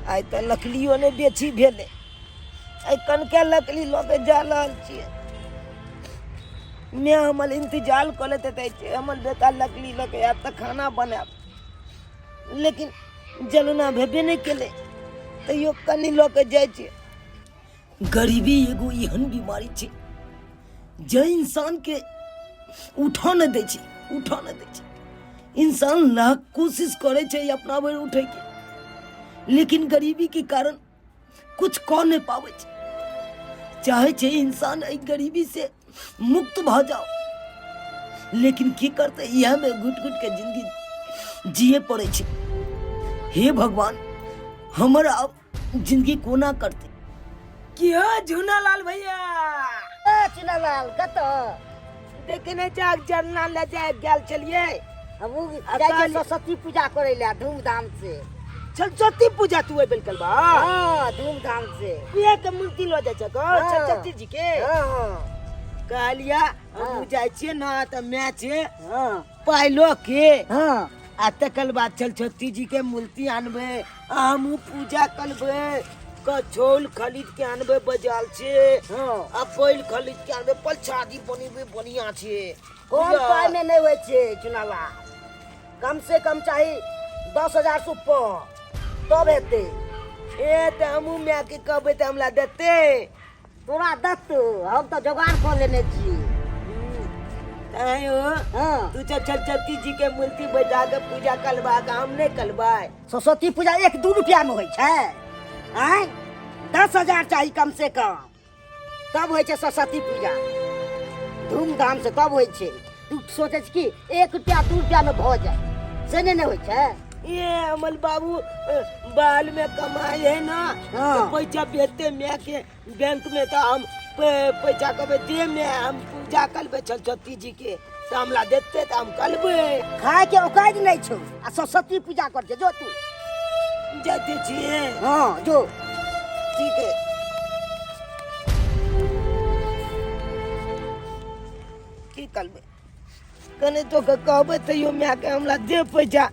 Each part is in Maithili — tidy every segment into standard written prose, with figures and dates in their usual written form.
आइ तऽ लकड़ियो नहि बेची भेलै। आइ कनके लकड़ी लऽ के जा रहल छियै। माय हमर इंतजार करैत हेतै जे हमर बेटा लकड़ी लऽ के आयत तऽ खाना बनायब, लेकिन जलना भेबे नहि केलै, तैयो कनि लऽ के जाइ छियै। गरीबी एगो एहन बीमारी छै जे इंसानके उठऽ नहि दै छै, उठऽ नहि दै छै। इंसान लाख कोशिश करै छै अपना भरि उठैके, लेकिन गरीबीके कारण कुछ कऽ नहि पाबै छै। चाहै छै इंसान एहि गरीबी से मुक्त भऽ जाओ, लेकिन की करतै, इएहमे घुटि घुटि के जिंदगी जिए पड़ै छै। हे भगवान, हमर आब जिंदगी कोना करतै? की हो झूनालाल भैया? ए चुनालाल, कतऽ? देखे नहि चाक जरना ले जाय गेल छलियै। हमहूँ जाइ छियै सरस्वती पूजा करै लए धूमधाम से। सरस्वती पूजा तू एबेल करबा? हाँ, धूमधाम से। उहे के मूर्ति लऽ जाइ छको? हाँ। सरस्वती जी के? हाँ, हाँ। कहलिया हाँ। हमहूँ जाइ छियै ने तऽ माय छै हाँ। पाइ लऽ के। हाँ। आ तकर बाद सरस्वती जी के मूर्ति आनबै, आ हमहूँ पूजा करबै, कछौल खरीद के आनबै बाजार से। हाँ। आ बैल खरीद के आनबै, प्रसादी बनेबै बढ़िया से। कम पाइ में नहीं होइ छै चुनाला, कम से कम चाही 10,000 से ऊपर तब हेतै। ए तऽ हमहूँ माय के कहबै तऽ हमरा देतै? तोरा देतौ, हम तऽ जोगाड़ कऽ लेने छी। आयो। हाँ। तू चल सरस्वती जी के मूर्ति बैठा के पूजा करबा के, हम नहीं करबै। सरस्वती पूजा 1-2 रुपया में होइ छै? आँय, 10,000 चाही कम से कम, तब होइ छै सरस्वती पूजा धूमधाम से, तब होइ छै। तू सोचै छी कि 1 रुपया 2 रुपया में भऽ जाए, से नहि ने होइ छै। ये अमल बाबू, बाल में कमाई है ना। हाँ। तो पैसा भेजते माय के बैंक में, तो हम पैसा कहबै दे में, हम पूजा करबै सरस्वती जी के, तो हमरा देते तो हम करबै। खाय के औकात नहीं छौ आ सरस्वती पूजा कर जो तू। जाते छियै। हाँ जो। ठीक है। की करबै, कने तो के कहबै तैयो माय के हमरा दे पैसा,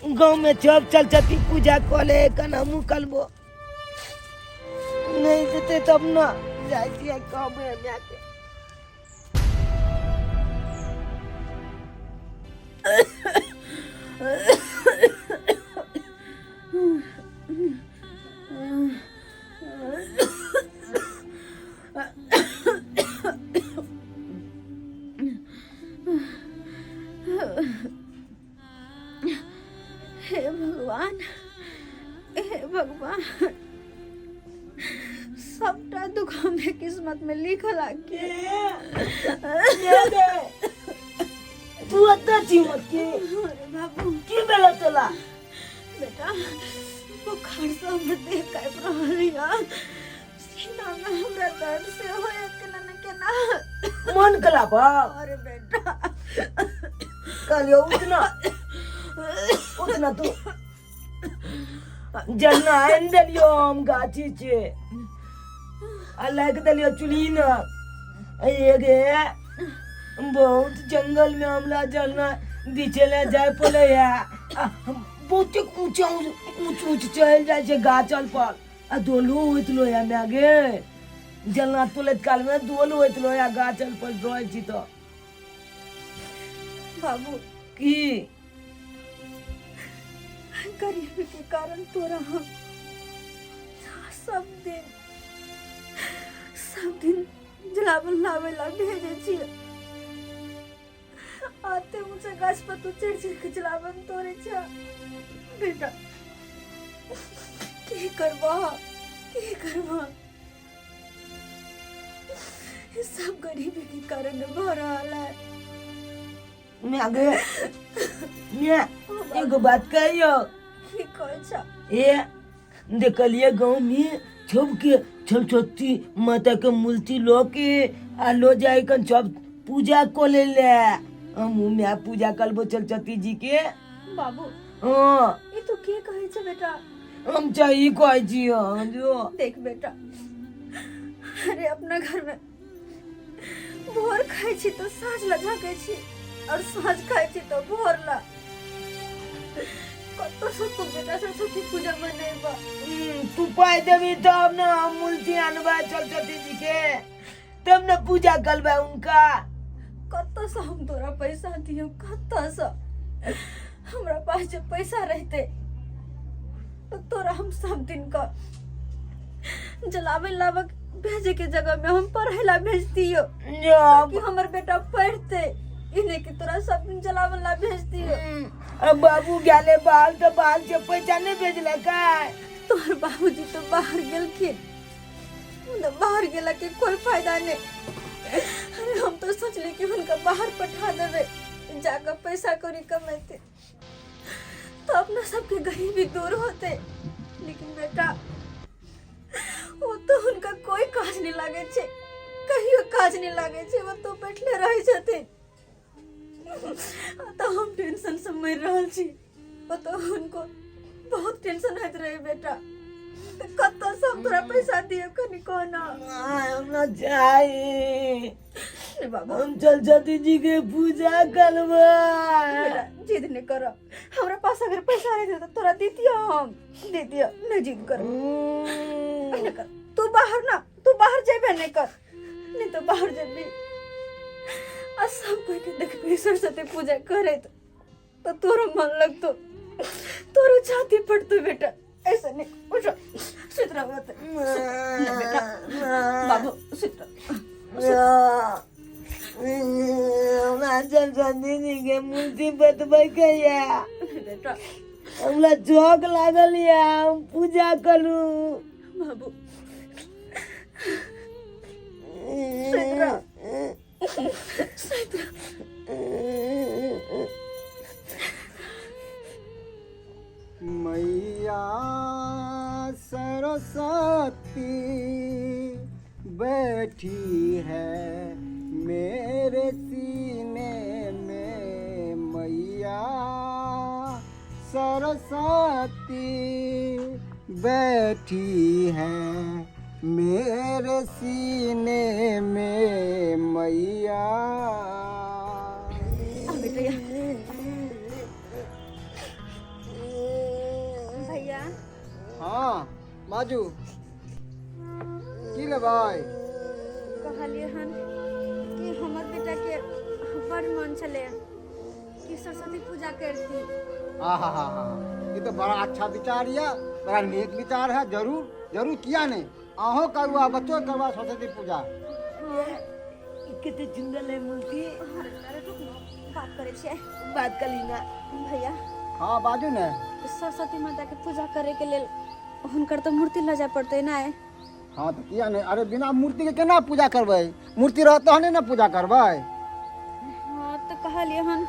गाँव में सब सरस्वती पूजा कऽ ले, कन हमहूँ करबो। नहीं देते तब ना जाइ छियै कहबै माय के। हे भगवान, हे भगवान, सबटा दुख हमें किस्मत में लिखल आके। तू एतऽ छी मत के? अरे बाबू। की भेल तोला? बेटा, बुखार से हमर देह काँपि रहल यऽ, सीना में हमरा दर्द से होय केना न केना। मन कला बाप। अरे बेटा। कहलियो उतना उतना तू जन्ना आनि देलियो, हम गाछी छे आ लागि देलियो चुल्ही न। गे बहुत जंगल में हमरा जलना बीचे ले जाय पड़े है, बहुते ऊंचा ऊंच ऊंच चढ़ जाय छै गाछल पर, आ दोलो होइत लो है माय गे। जलना तुलैत काल में दोल होइत लो है, गाछल पर रहै छी तऽ। बाबू। की? गरीबी के कारण तोरा हम सब दिन सब दिन जलावन लावे ला भेजे छियै, आते ऊंचा गाछ पर तू चढ़ चढ़ के जलावन तोड़े छ। बेटा, की करबा, की करबा, ये सब गरीबी के कारण भ रहल है। मैं गे मैं एगो बात कहियो? की कहै छ? ए देखलिए गाँव में सबके सरस्वती माता के मूर्ति लो के आ लो जाए कन सब पूजा को ले ले, हम मैं पूजा करबो सरस्वती जी के। बाबू। हाँ। ई तू की कहै छ बेटा? हम चाहिए कहै छी हाँ, जो। देख बेटा, अरे अपना घर में भोर खाइ छी तो साँझ ला झाँकै छी और साँझ खाइ छी तो भोर ला। कतऽसँ तू बेटा सरस्वती पूजा मनेबऽ? तू पाइ देबी तब ने हम मूर्ति आनबै सरस्वती जी के, तब ने पूजा करबै उनका। कतऽसँ हम तोरा पैसा दियौ? कतऽसँ? हमरा पास जे पैसा रहते तो तोरा हम सब दिन का जलावे लाबक भेजे के जगह में हम पढ़े ला भेज दियो कि हमर बेटा पढ़ते, इन्हें कि तोरा सब दिन जलावे ला भेज दियो। अब बाबू गेले बाहर तो बाहर से पैसा नहीं भेजले का? तोहर बाबूजी तो बाहर गेलखिन, मुदा बाहर गेला के कोई फायदा नहीं। अरे हम तो सोचली कि हुनका बाहर पठा देबे, जाकर पैसा कौड़ी कमेते तो अपना सबके गरीबी दूर होते, लेकिन बेटा वो तो हुनका कोई काज नहीं लागे छे, कहियो काज नहीं लागे छे, वो तो बैठले रहे छथिन। तो हम टेंशन से मर रहल छी, वो तो हुनको बहुत टेंशन होइत रहे बेटा। तो कतऽ से हम तोरा पैसा दिए, कनी कहना। हम ना चाही। रे बाबा, हम सरस्वती जी के पूजा करबै। बेटा जिद नहीं कर, हमरा पास अगर पैसा रहते तो तोरा दितियो, हम दितियो। नहीं जिद कर, नहीं कर, तू बाहर ना, तू बाहर जेबे नहीं कर, नहीं तो बाहर जेबी आ सब कोई के देखबी सरस्वती पूजा करे तो तोरो मन लगतो, तोरो छाती फटतो बेटा। ऐसा नहीं, उठो, सुत रहो मत। नहीं बेटा, बाबू सुत रहो। हमरा सरस्वती जी के मूर्ति बतबै के या। नहीं बेटा, हमरा चौक लागल या, हम पूजा करू। बाबू सुत रहो, सुत रहो। मैया सरस्वती बैठी है मेरे सीने में, मैया सरस्वती बैठी है मेरे सीने में, मैया। आ बेटा या। भैया। हाँ बाजू, की लेबै? कहलियै हन कि हमर बेटा के बड़ मन छलै कि सरस्वती पूजा करती। आहा हा हा, ये तो बड़ा अच्छा विचार यऽ, बड़ा नेक विचार है। जरूर जरूर, किया नहीं, अहों करू आ बच्चो करवा सरस्वती पूजा। कते सुंदर है मूर्ति। अरे अरे रुक न, बात करै छियै। बात कली ना। भैया। हाँ बाजू ने। सरस्वती माता के पूजा करे के लेल हुनकर तो मूर्ति लऽ जाय पड़तै ने? हाँ तो किया नहीं, अरे बिना मूर्ति के केना पूजा करबै? मूर्ति रहत तहने ने पूजा करबै। हाँ तऽ कहलियै हन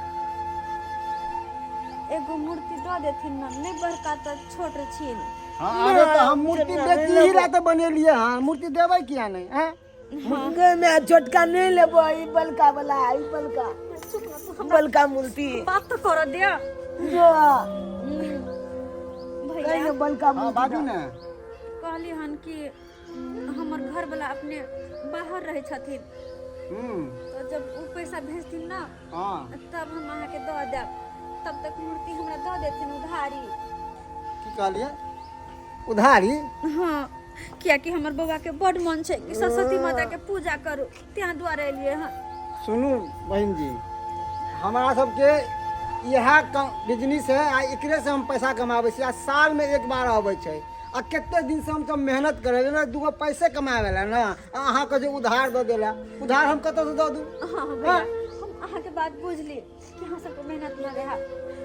एगो मूर्ति दऽ देथिन ने, नहि बड़का तऽ छोट छिन। हाँ अरे तो हम मूर्ति बेची ही ला तो बनेलिए। हाँ मूर्ति देबै किया नहीं हैं? हाँ मैं छोटका नहीं लेबो, ई बलका वाला, ई बलका। चुप ना तू, हमरा बलका मूर्ति। बात तो कर दिया। जो भैया कहीं बलका हाँ मूर्ति। बाजू ने। कहली हन कि हमर घर वाला अपने बाहर रहै छथिन, तो जब ओ पैसा भेजथिन ना तब हम अहाँके दऽ देब, तब तक मूर्ति हमरा दऽ देथिन उधारी। की कहलिए, उधारी? हाँ, कियाकि हमर बौआ के बड मन छै कि सरस्वती माता के पूजा करू, त्यां दुआरे एलियै हन। सुनू बहिन जी, हमरा सबके इएह बिजनेस है आ एकरे से हम पैसा कमाबै छी आ साल में एक बार अबै छै आ कते दिन से हमसब मेहनत करै ना दूगो पैसे कमाबै ला ना, आ अहाँके जे उधार दऽ देला, उधार हम कतऽसँ दऽ दू? हाँ भैया, हम अहाँके बात बुझली कि अहाँ सबके मेहनत न रहे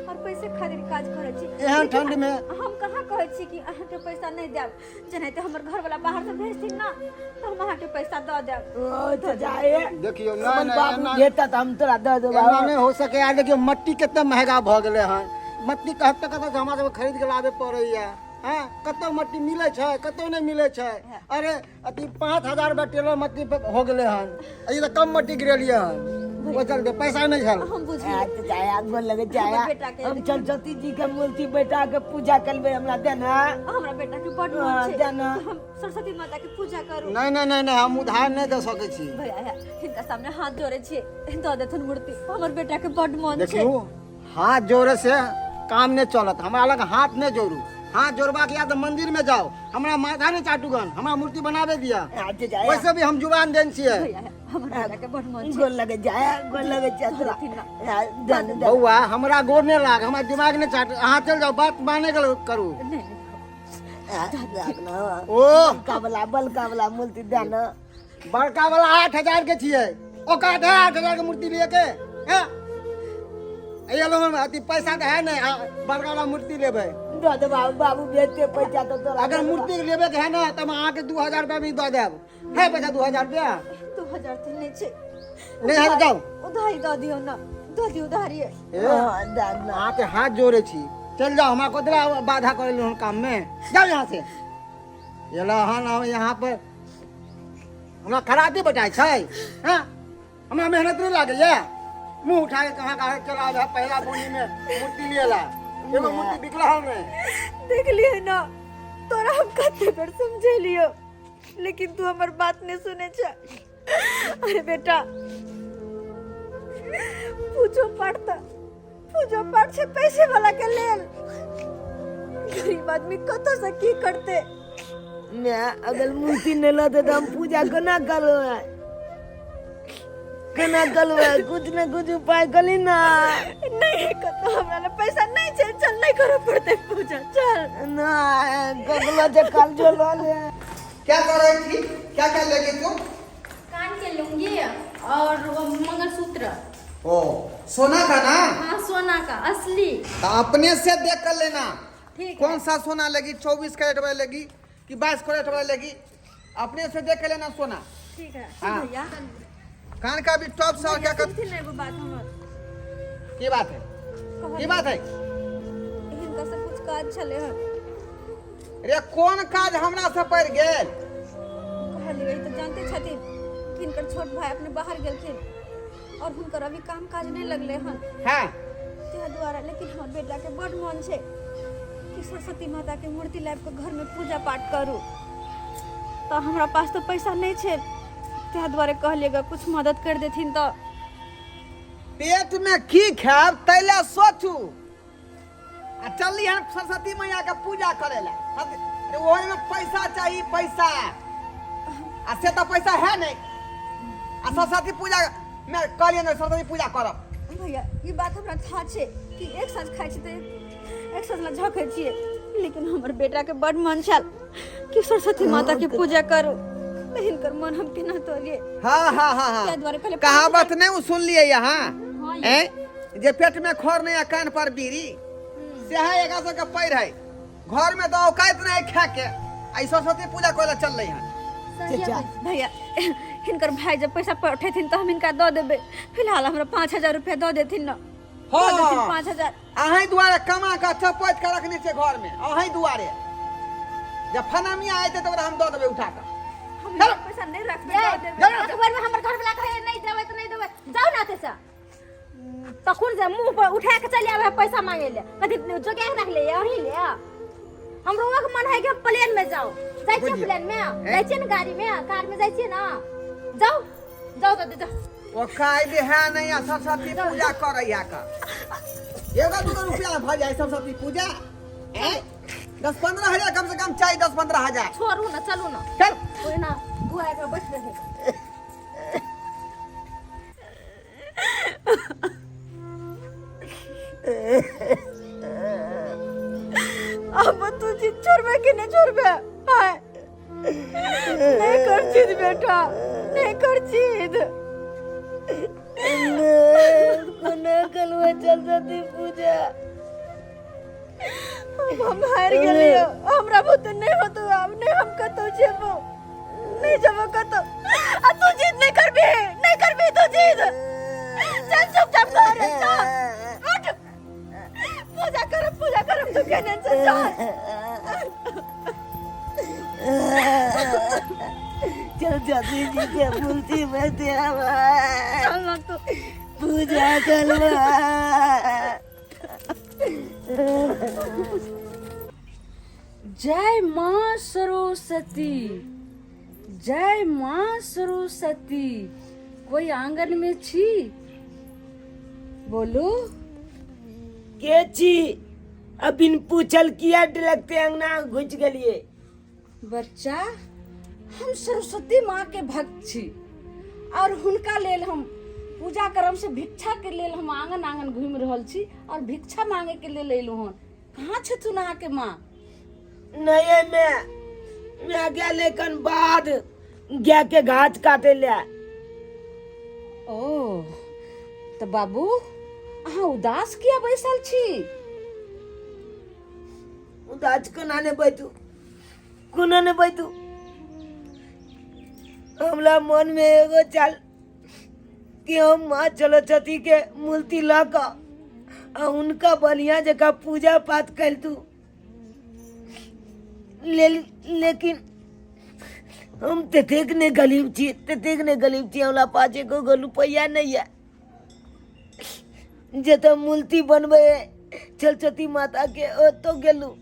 और पैसे खातिर काज करै छी। एहन ठंड में हम कहाँ कहै छी कि अहाँके पैसा नहि देब? जेनाहिते हमर घरवाला बाहर से भेजथिन ना तऽ हम अहाँके पैसा दऽ देब। ओ तो जाए। देखियौ हमर नहि नहि बाबू एना देता तऽ हम तोरा दऽ देबौ। एना नहि हो सके यार। देखियौ मट्टी कते महगा भऽ गेलै हन, मट्टी कतऽ कतऽ से हमरा सबके खरीद के लाबे पड़ैया। हँ कतौ मट्टी मिलै छै, कतौ नहि मिलै छै। अरे अथी 5000 रुपया टेलर मट्टी पे हो गेलै हन, ई तऽ कम मट्टी गिरेलियै हन, ओहि चलते पैसा नहि छल। हम बुझली। आ, तऽ जाया गोर लगे जाया। हमर बेटा के हम सरस्वती जी के मूर्ति बैठा के पूजा करबै, हमरा देना। हमरा बेटा के बड मन हाँ, छै देना। कि हम सरस्वती माता के पूजा करू। नहि नहि नहि नहि, हम उधार नहि दऽ सकै छी। भैया है, हिनका सामने हाथ जोड़े छियै, दऽ देथुन मूर्ति, हमर बेटा के बड मन छै। देखियौ हाथ जोड़े से काम नहि चलत। हमरा लग हाथ नहि जोड़ू, हाथ जोड़बाक या तऽ मंदिर में जाओ, हमरा माथा नहि चाटू गन, हमरा मूर्ति बनाबे दिया। अच्छा जाया। वैसे भी हम जुबान देन छियै। भैया हमरा बेटा के बड़ मन छै। गोर लगे जाया, गोर लगे जा तोरा। आ, दन दन। बौआ हमरा गोर नहि लाग, हमरा दिमाग नहि चाट, अहाँ चलि जाउ, बात माने के करू। नहीं नहीं। आ, राख ना। ओ बलका वाला, बलका वाला मूर्ति दे ना। बड़का वाला 8000 के छियै, औकात है 8000 के मूर्ति लिए के? हैं? ये लो अथी पैसा तो है नहीं, बड़का वाला मूर्ति लेबै। दऽ दे बाबू, बाबू बेचते पैसा तो तोरा। अगर मूर्ति लेबे के है ना तो हम अहाँके 2000 रुपया भी दऽ देब। है पैसा 2000 रुपया? 2000 तऽ नहि छै। नहि है तऽ जाउ। उधारी दऽ दियौ ना, दऽ दियौ उधारी। ए, हाँ, दऽ ना। अहाँके हाथ जोड़े छी, चल जाओ, हमरा कोतरा बाधा करे हम काम में, जाओ यहाँ से। ये ला हाँ ना यहाँ पर हमरा खराबी बटाइ छै। हाँ हमरा मेहनत नहीं लागैया, मुंह उठा के कहाँ कहाँ चला आबै है, पहला बोनी में मूर्ति लिए ला, एगो मूर्ति बिकला हल नहीं। देख लिए ना तोरा हम कते बेर समझेलियो, लेकिन तू हमर बात नहीं सुने छ। अरे बेटा पूजो पाठ त पूजो पाठ छै पैसे वाला के लेल, गरीब आदमी कतौ से की करते? मैं अगर मूर्ति नहीं लते तो हम पूजा केना करबै, केना करबै? कुछ न कुछ उपाय करी ना। नहीं कतौ हमरा लग पैसा नहीं छै, चल नहीं करे पड़ते पूजा, चल ना ककरो से कर्जो लऽ ले। क्या कर रही थी, क्या क्या लेगी तू? कान के लूंगी और वो मंगलसूत्र। ओ सोना का ना? हाँ सोना का असली। तो अपने से देख कर लेना। ठीक। कौन सा सोना लगी, 24 कैरेट वाला लगी कि 22 कैरेट वाला लगी, अपने से देख लेना सोना। ठीक है। हाँ। भैया कान का भी टॉप सा क्या कर? सुनथिन एगो बात हमर। की बात है, की बात है? हिनका से कुछ काज छले हन। रे कौन काज हमरा से पड़ गेल? कहलियै तऽ जानते छथिन कि हिनकर छोट भाई अपने बाहर गेलखिन और हुनकर अभी काम काज नहीं लगले हन। हाँ। ताहि दुआरे, लेकिन हमर बेटा के बड़ मन छै कि सरस्वती माता के मूर्ति लाबि कऽ घर में पूजा पाठ करू, तऽ हमरा पास तऽ पैसा नहीं छै, ताहि दुआरे कहलियै ग कुछ मदद कर देथिन तऽ। पेट में की खायब तैला सोचू, आ चलली हन सरस्वती मैया के पूजा करे ला। अरे ओहि में पैसा चाहिए, पैसा, आ से तो पैसा है नहीं, आ सरस्वती पूजा में कहलियै ने सरस्वती पूजा करब। भैया ई बात हमरा था छै कि एक साँझ खाइ छी तऽ एक साँझ ला झकै छियै, लेकिन हमर बेटा के बड़ मन छल कि सरस्वती माता के पूजा करू, तऽ हिनकर मन हम केना तोड़ियै? हाँ हाँ हाँ हाँ। ताहि दुआरे कहलियै कहावत नहीं वो सुन लिए यहाँ हाँ, ए जे पेट में खर नहीं आ कान पर बीड़ी, से है एक सौ के पैर है, घर में तो औकात नहीं खा के, आई सरस्वती पूजा करे चल रही है। चचा भैया हिनकर भाई जब पैसा पठेथिन तऽ हम हिनका दऽ देबै, फिलहाल हमरा 5000 रुपया दऽ देथिन ना। हाँ। दऽ देथिन 5000। अहीं दुआरे कमा के चपैत के रखने छै घर में, अहीं दुआरे जब फनामिया आयते तऽ ओकरा हम दऽ देबै उठा के। हम हिनकर पैसा नहीं रखबै, दऽ देबै। एक बेर में हमर घर वाला कहे नहीं देबै तऽ नहीं देबै, जाउ ना एतऽ से। तखन से मुंह पर उठा के चलि आबै है पैसा मांगे ले, कथी जोगिया के रख ले अहीं ले। हमरो के मन है कि हम प्लेन में जाओ, जाइ छियै बुझियौ। प्लेन में, जाइ छियै ने गाड़ी में, कार में जाइ छियै ना, जाओ जाओ तऽ जाओ। ओ काल्हि है नहीं आ सरस्वती पूजा करैया का एगो दूगो रुपया भऽ जाइ सरस्वती पूजा, हैं? 10-15 हजार कम से कम चाहिए, 10-15 हजार। छोड़ू ना, चलू ना, चल। ओहिना दुआरि पर बैठ रहे। अब तू जिद छोड़बे कि नहीं छोड़बे? हाय नहीं कर जिद बेटा, नहीं कर जिद। कोना कलवा चल जाती पूजा। अब हम हार गेलियो, हमरा बुते नहीं होतो, अब नहीं हम कतौ जेबो, नहीं जेबो कतौ। आ तू जिद नहीं करबी, नहीं करबी तू जिद। चल चुपचाप घर चल, उठ, पूजा करब, पूजा करब, तू केने चल चल। चल जाती जी के मूर्ति में चल ना तू पूजा करवा। जय माँ सरस्वती, जय माँ सरस्वती। कोई आंगन में छी? बोलू। के छी? आ बिन पूछल किया डलकते अंगना घुसि गेलियै? बच्चा, हम सरस्वती माँ के भक्त छी और हुनका लेल हम पूजा करम से भिक्षा के लेल हम आंगन आंगन घूमि रहल छी और भिक्षा मांगे के लेल अयलहुँ हन। कहाँ छथुन अहाँके माँ? नहीं, मैं गेल एखन बाद गाय के घास काटे ले। ओ तऽ बाबू, अहाँ उदास किया बैसल छी? उदास कोना ने बैठू, कोना ने बैठू? हमरा मन में एगो चाल कि हम माँ सरस्वती के मूर्ति लऽ कऽ आ हुनका बढ़िया जकाँ पूजा पाठ करितू लेल, लेकिन हम ततेक ने गरीब छी, ततेक ने गरीब छी, हमरा पास एको गो रुपैआ नहि यऽ जतऽ मूर्ति बनबै सरस्वती माता के। ओतऽ गेलहुँ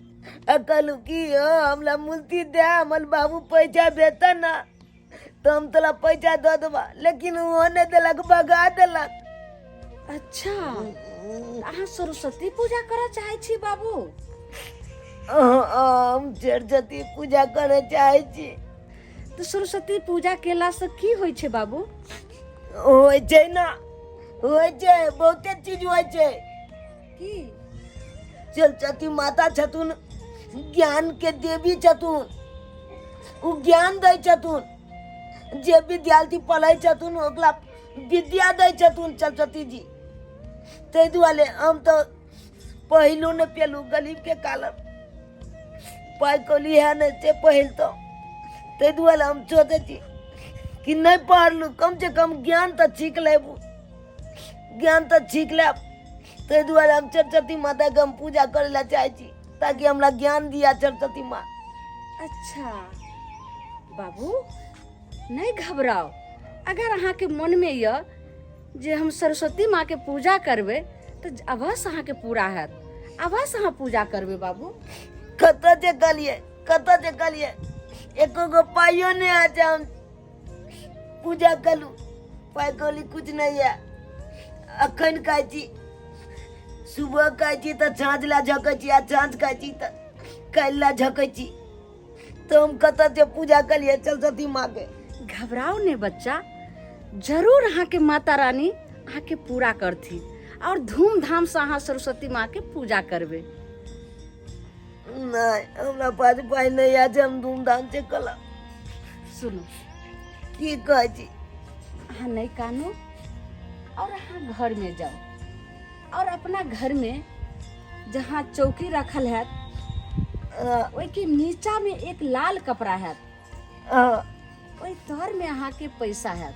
आ कहलहुँ कि हँ, हमरा मूर्ति दे, हमर बाबू पैसा भेजतऽ ने तऽ हम तोरा पैसा दऽ देबा, लेकिन ओहो नहि देलक, भगा देलक। अच्छा, अहाँ सरस्वती पूजा करऽ चाहै छी बाबू? हम सरस्वती पूजा करऽ चाहै छी। तऽ सरस्वती पूजा केलासँ की होइ छै बाबू? होइ छै ने, होइ छै, बहुते चीज होइ छै। की? सरस्वती माता छथुन, ज्ञान के देवी छथुन, ओ ज्ञान दै छथुन। जे विद्यार्थी पढ़ै छथुन ओकरा विद्या दै छथुन सरस्वती जी। ताहि दुआरे हम तऽ पहिलो नहि पेलहुँ, गरीबके कारण पाइ कौड़ी है नहि से पहिल, तऽ ताहि दुआरे हम सोचै छी कि नहि पढ़लहुँ, कमसँ कम ज्ञान तऽ सीख लेबू, ज्ञान तऽ सीख लेब। ताहि दुआरे हम सरस्वती माताके हम पूजा करै लए चाहै छी ताकि हमरा ज्ञान दिया सरस्वती माँ। अच्छा बाबू, नहि घबराउ। अगर अहाँके मनमे यऽ जे हम सरस्वती माँके पूजा करबै तऽ अवश्य अहाँके पूरा हैत, अवश्य अहाँ पूजा करबै बाबू। कतऽ जे कहलियै, कतऽ जे कहलियै, एको गो पाइयो नहि है जे हम पूजा करू। पाइ कौड़ी कुछ नहि है। अखन कहै छी, सुबह कहै छी तऽ साँझ लए झकै छी आ साँझ कहै छी तऽ काल्हि लए झकै छी, तऽ हम कतऽ जे पूजा करियै सरस्वती माँके? घबराउ नहि बच्चा, जरूर अहाँके माता रानी अहाँके पूरा करथिन और धूमधामसँ अहाँ सरस्वती माँके पूजा करबै। नहि, हमरा पास पाइ नहि है जे हम धूमधाम से करब। सुनू। की कहै छी? अहाँ नहि कानू और अहाँ घरमे जाउ और अपना घरमे जहाँ चौकी रखल हैत ओहिके नीचामे एक लाल कपड़ा हैत, ओहि तरमे अहाँके पैसा हैत।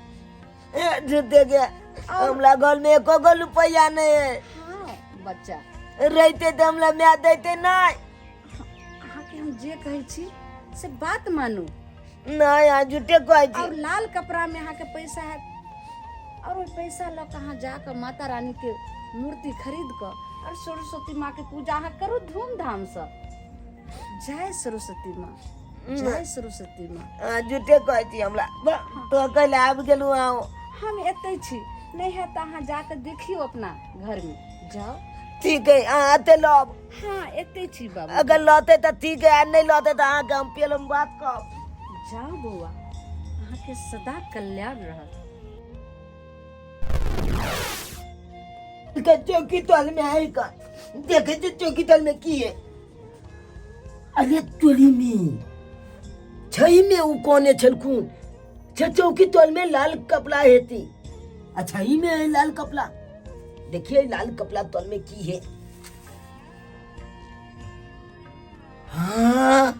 ए, झूठे के, हमरा घर में एको गो रुपया नहीं है। हाँ बच्चा। रहते तो हमरा माय देते नहीं। अहाँके हम जे कहै छी से बात मानू। नहीं, अहाँ झूठे कहै छी। और लाल कपड़ा में अहाँके पैसा हैत और ओहि पैसा लऽ कऽ अहाँ जाकऽ माता रानी के मूर्ति खरीद कऽ और सरस्वती माँ के पूजा अहाँ करू धूमधामसँ। जय सरस्वती माँ, जय सरस्वती माँ। अहाँ झूठे कहै छी हमरा तो कहले आबि गेलहुँ अहाँ। हम एतै छी, नहि हैत तऽ अहाँ जाकऽ देखियौ अपना घरमे जाउ। ठीक है, अहाँ एते लब? हाँ, एतै छी बाबू। अगर लौते तऽ ठीक है आ नहीं लौते तऽ अहाँके हम पेलम बात कहब। जाउ बौआ, अहाँके सदा कल्याण रहत। के चौकी तल में है का देखे छी, चौकी तल में की है? अरे तोरी में छई में उ कोने छलखुन छे, चौकी तल में लाल कपड़ा हेती। अच्छा, ई में है लाल कपड़ा, देखिए लाल कपड़ा तल में की है। हाँ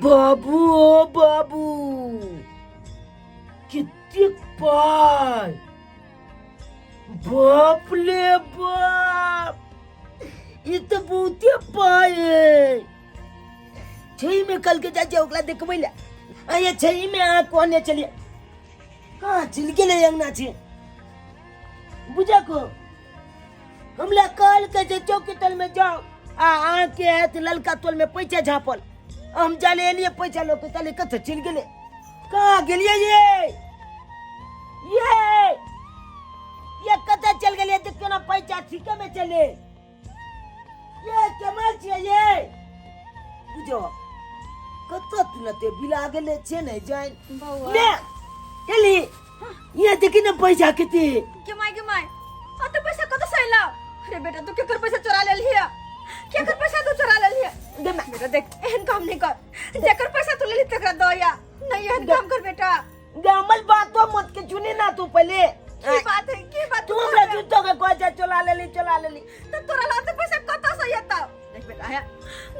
बाबू, ओ बाबू, कितने पाय, बाप ले बाप, ई तऽ बहुते पाय है। छै में कल के जाइ छै ओकरा देखबै ले। आ ये छै में अहाँ कहने छलियै, कहाँ चलि गेलै? अंगना छै बुझा को हमरा कहल के जे चौकी तल में जाओ आ अहाँके हाथ ललका तोल में पैसा झाँपल। हम जाले एलियै पैसा लऽ के, ताले कतऽ चलि गेलै? कहाँ गेलियै ये कतऽ चलि गेलियै? देखियौ ने, पैसा ठीके में चले। ये केमहर छियै ये बुझो कतऽ तुरते बिला गेलै छै नहि जानि। बौआ। ने एली यहाँ देखी ने पैसा कते। के माय, के माय, अते पैसा कतऽ से अयलौ? अरे बेटा, तू केकर पैसा चोरा लेलही? केकर पैसा तू चोरा लेलही? गे माय। बेटा देख, एहन काम नहीं कर। जेकर पैसा तू लेलही तकरा दऽ या नहीं, एहन काम कर बेटा। गे हमर बातो मत के चुनी ना तू पहले। की बात है, की बात? तू हमरा झूठो के कहै छै चोरा लेली, चोरा लेली। तो तोरा ला तो पैसा कतऽ से एतौ? देख बेटा, है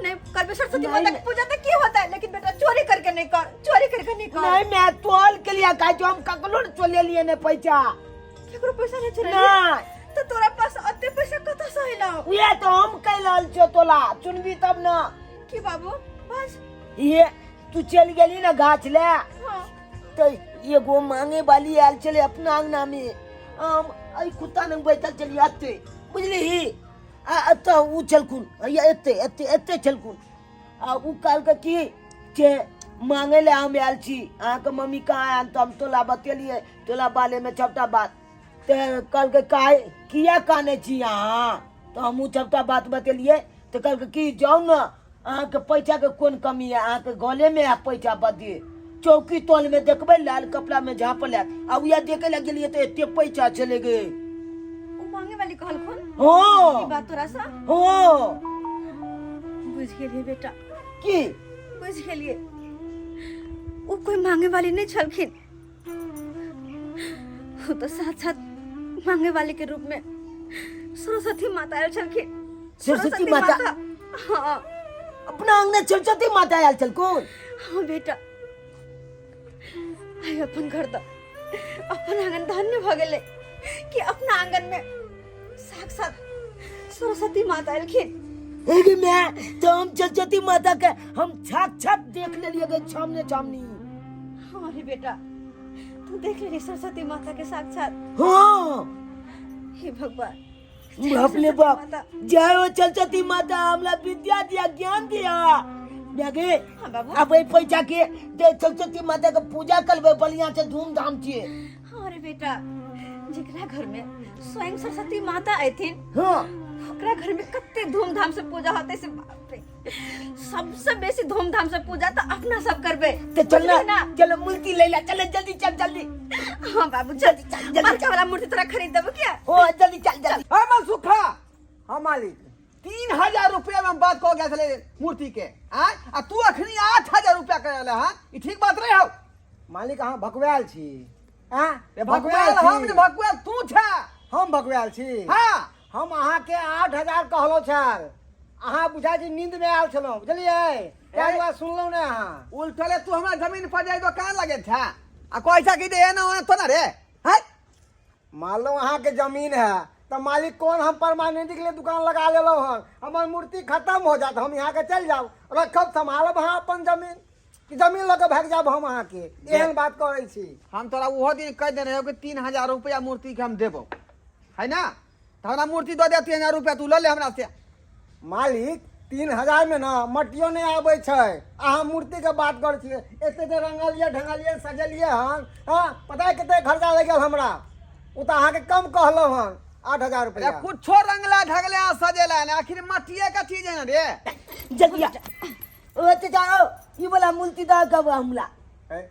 नहीं करबे सरस्वती नहीं, माता के नहीं। पूजा तो की होता है, लेकिन बेटा चोरी करके नहीं कर, चोरी करके नहीं कर। नहीं, मैं तोल के लिए कहै छौ, हम ककरो ने चोरी लिए ने पैसा। केकरो पैसा नहीं चोरी? नहीं। तो तोरा पास अते पैसा कतऽ से अयलौ? उहे तो हम कहि रहल छियौ तोला, चुनबी तब न। की बाबू, बस ये तू चलि गेली ने गाछ ले। हाँ। तो एगो मांगे वाली आयल छलै अपना अंगना में, हम एहि कुत्ता लग बैठल छलियै एते, बुझलिही? आ एतऽ ओ छलखुन, हैया एते एते एते छलखुन। आ ओ कहलकै कि जे मांगे लए हम आयल छी, अहाँके मम्मी कहाँ आयल? तऽ हम तोला बतेलियै तोला बारेमे सबटा बात। तऽ कहलकै काहे किया कानै छी अहाँ? तऽ हमहूँ सबटा बात बतेलियै। तऽ कहलकै कि जाउ ने, अहाँके पैसाके कोन कमी है? अहाँके गलेमे है पैसा बदे, चौकी तलमे देखबै लाल कपड़ामे झाँपल हैत। आ उएह देखे लए गेलियै तऽ एते पैसा छलै गे। ओ मांगे वाली कहलखुन? हँ। ई बात तोरा सँ? हँ। बुझ गेलियै बेटा। की? बुझ गेलियै, ओ कोई मांगे वाली नहीं छलखिन, वो तो साक्षात मांगे वाले के रूप में सरस्वती माता आयल छलखिन। सरस्वती माता? हाँ। अपना अंगना सरस्वती माता आयल छलखुन? हाँ बेटा, आई अपन घर तो अपन आंगन धन्य भ गेलै कि अपना आंगन में साक्षात सरस्वती माता एलखिन। अरे मैं तो हम सरस्वती माता के हम साक्षात देख लेलिए गे सामने सामनी। हाँ रे बेटा, तू देख लेली सरस्वती माता के साक्षात? हाँ। हे भगवान, बाप रे बाप, जय हो सरस्वती माता, हमला विद्या दिया, ज्ञान दिया गे। हाँ बाबू। अब एहि पैसा के दे सरस्वती माता के पूजा करबै बढ़िया से धूमधाम से। हाँ रे बेटा, जेकरा घर में स्वयं सरस्वती माता अयथिन, हाँ, ओकरा घर में कते धूमधाम से पूजा होते से। बाप रे, सबसे बेसी धूमधाम से पूजा तो अपना सब करबे। तो चल बुझलिही ना, चलो मूर्ति ले ला, चलो जल्दी चल जल्दी। हाँ बाबू, चल। जल्दी चल, जल्दी। बड़का वाला मूर्ति तोरा खरीद देबो क्या? ओ जल्दी चल जल्दी। हाँ मनसुखा। हाँ मालिक। 3000 रुपया में बात कह गया छलै मूर्ति के, आँय? आ तू अखनी 8000 रुपया कर रहा है, ई ठीक बात नहीं हौ? मालिक, अहाँ भकवायल छी? आँ? रे भकवायल हम ने, भकवायल तू छा। हम भकवायल छी? हाँ। हम अहाँके 8000 कहलहुँ छल, अहाँ बुझा छी नींद में आयल छलहुँ, बुझलियै? ताहि दुआरे सुनलहुँ ने अहाँ। उल्टले तू हमरा जमीन पर जाय दुकान लगे छा आ कहै छा कि जे एना ओना तो ना रे है। मानलहुँ अहाँके जमीन है तऽ मालिक, कोन हम परमानेंट के लिए दुकान लगा लेलहुँ हन? हमर मूर्ति खत्म हो जात, हम यहाँ के चलि जाउ, रखब सम्हालब अहाँ अपन जमीन कि जमीन लऽ कऽ भागि जायब हम? अहाँके एहन बात करै छी? हम तोरा ओहो दिन कहि देने रहियौ कि 3000 रुपया मूर्ति के हम देबौ, है ना? तऽ हमरा मूर्ति दऽ दे, 3000 रुपया तू लऽ ले हमरा से। मालिक, 3000 में ना मटियो नहि आबै छै, अहाँ मूर्तिके बात करै छियै। एते जे रंगलियै ढंगलियै सजेलियै हन, हँ, पता है कते खर्चा लागि गेल हमरा? ओ तऽ अहाँके कम कहलहुँ हन 8000 अरे रुपया। कुछो रंगला ढंगला सजेला ने, आखिर मटिए के चीज है ना रे। जल्दी आ। ओ चाचा, ओ ई वाला मूर्ति दऽ कब हमरा? ए,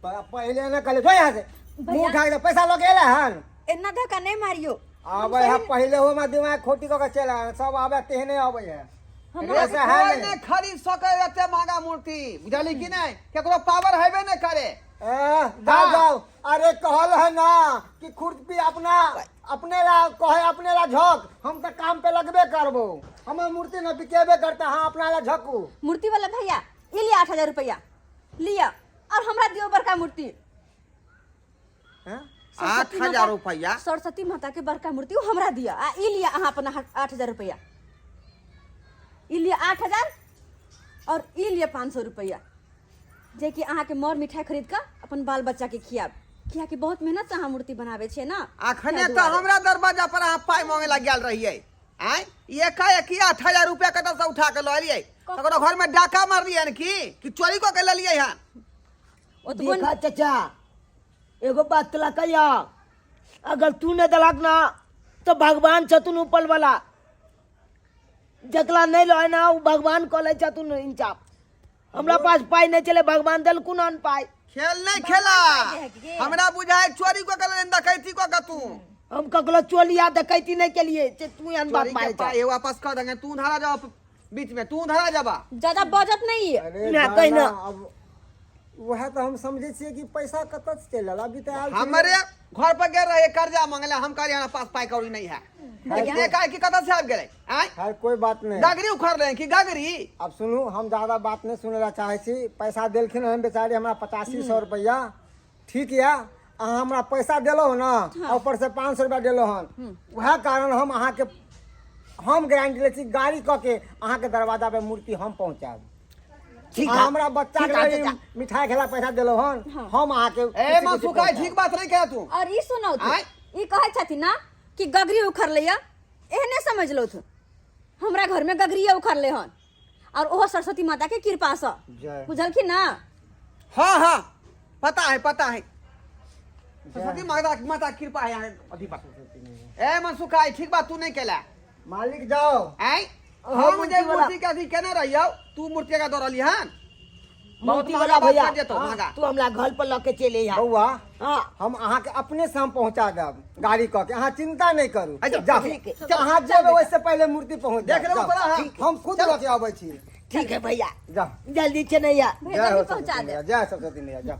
पहिले ने कहले जो यहाँ से, मुँह उठा के पैसा लऽ के एलै हन। एना धक्का नहीं मारियो। आबै है पहिले हो दिमाग खोटी कऽ के चलि आयल, सब आबै तेहने अबै है। रे ऐसा है कोई नहीं। नहीं खरीद सके एते महंगा मूर्ति, बुझली कि नहीं? केकरो पावर हेबे नहीं करे। ए, जाओ। हाँ। जाओ। अरे कहल है ना कि खुरपी अपना अपने ला कहे, अपने ला झक, हम तो काम पे लगबे करबो, हमर मूर्ति न बिकेबे करता, हाँ, अपना ला झकू। मूर्ति वाला भैया, ये लिया 8000 रुपया लिया और हमरा दियो बड़का मूर्ति। हैं? सरस्वती 8000 माता- रुपया? सरस्वती माता के बड़का मूर्ति वो हमरा दिया आ ई लिया अहाँ अपना 8000 रुपया। ई लिया 8000 और ई लिया 500 रुपया, जे कि अहाँ के मर मिठाई खरीद कऽ अपन बाल बच्चा के खियाब, कियाकि बहुत मेहनत से अहाँ मूर्ति बनाबै छियै ना। अखने ताहि तऽ दुआरे। हमरा दरवाजा पर अहाँ पाइ मांगे ला गेल रहियै, आँय? एकाएकी 8000 रुपया कतऽ से उठा के लऽ एलियै? ककरो घर में डाका मारलियै हन की चोरी कऽ के लेलियै हन? ओतबो देखा चाचा, एगो बात तोला कहिया, अगर तू नहीं दलक ना तो भगवान छथुन ऊपर वाला। जकरा नहि रहै ने ओ भगवान कऽ लै छथुन इंसाफ। हमरा पास पाइ नहि छलै, भगवान देलखुन हन पाइ। खेल नहीं खेला, हमरा बुझाय चोरी को कल डकैती को के तू। हम ककरो चोलिया डकैती नहि केलिए जे तू एहन बात चोरी के मारै पाई छह। वापस कर देंगे, तू धरा जाओ बीच में, तू धरा जाबा। ज्यादा बजत नहीं है। अरे ना, दादा, कहि ना। अब वएह तऽ हम समझै छियै कि पैसा कतऽ से चलि आयल, अभी तऽ आयल छलै। हमरे घर पर गेल रहे कर्जा मांगले, हम कहलिए हमरा पास पाई कौड़ी नहीं है, लेकिन एकाएक की कतऽ से आबि गेलै? आँय, खैर कोई बात नहीं। गगरी उखड़ रहे कि गगरी? अब सुनू, हम ज्यादा बात नहीं सुनै लए चाहै छी। पैसा देलखिन हन बेचारी हमरा 8500 रुपैआ, ठीक यऽ। अहाँ हमरा पैसा देलहुँ ने, आ ऊपर से 500 रुपया देलहुँ हन, वएह कारण हम अहाँके हम गारंटी लै छी गाड़ी कऽ के अहाँके दरवाजा पे मूर्ति हम पहुँचायब। ठीक अहाँ है। हमरा बच्चा ठीक के है, लेल चाचा। मिठाई खेला पैसा देलहुँ हन, हम अहाँके ए खुशी खुशी मनसुख भाई, पहुँचायब। ठीक बात नहीं कह तू। और ई सुनौ तू, आँय? ई कहै छथिन ना कि गगरी उखड़ लैया, एहने समझ लो तू हमरा घर में गगरिया उखड़ ले हन, और ओहो सरस्वती माता के कृपा से। जय। बुझलखिन ना? हाँ हाँ पता है, पता है, सरस्वती माता माता कृपा है यहाँ अथी पर। ए मनसुख भाई, ठीक बात तू नहीं केला। मालिक जाओ। आँय, हाँ, हम जे मूर्ति वाला। मूर्ति के अथी केने रहियौ, तू मूर्ति के दौड़ली हन। बहुत मूर्ति महंगा वाला बात भैया, कर जेतौ, महंगा। तू हमरा घर पर लऽ के चलि अइहा। बौआ, हाँ। हम अहाँके अपने से हम पहुंचा देब गाड़ी कऽ के, अहाँ चिंता नहीं करू। अच्छा, जाओ। ठीक है। अहाँ जेबै ओहिसँ पहिले मूर्ति पहुंच देख जायत। लेबो जाओ। तोरा, हाँ। हम खुद लऽ के अबै छी। ठीक है भैया, जाओ। जल्दी चलैया। भैया, जय हो जल्दी पहुंचा सरस्वती दे। मैया, जय सरस्वती मैया, जाओ।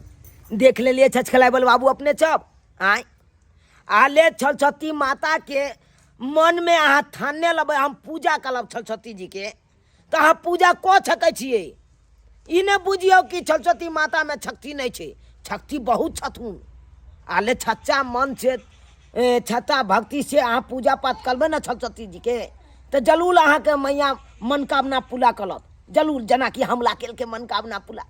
देख लेलिए छछखलाइ बल बाबू अपने सब आय आले सरस्वती माता के मन में अहाँ ठानने लेबै हम पूजा करब सरस्वती जी के, तऽ अहाँ पूजा कऽ सकै छियै। ई नहि बुझियौ कि सरस्वती मातामे शक्ति नहि छै, शक्ति बहुत छथुन। आले सच्चा मन से, सच्चा भक्ति से अहाँ पूजा पाठ करबै ने सरस्वती जी के, तऽ जरूर अहाँके मैया मनोकामना पूरा करत, जरूर। जेनाकि हमला केलकै मनोकामना पूरा,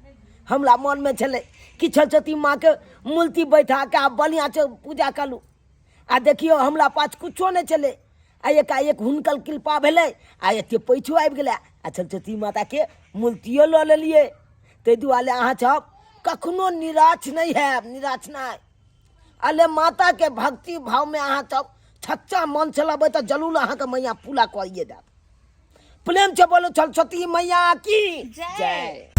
हमरा मनमे छलै कि सरस्वती माँके मूर्ति बैठा कऽ आ बढ़िआँसँ पूजा करू, आ देखियौ हमरा पास कुछो नहि छलै, आ एकाएक हुनकर कृपा भेलै आ एते पैसो आबि गेलै आ सरस्वती माताके मूर्तियो लऽ लेलियै। ताहि दुआरे अहाँ सब कखनो निराश नहि हैब, निराश नहि। अले माताके भक्ति भावमे अहाँ सब सच्चा मन से लेबै तऽ जरूर अहाँके मैया पूरा करिए देत। प्रेम से बोलो सरस्वती मैया की जय।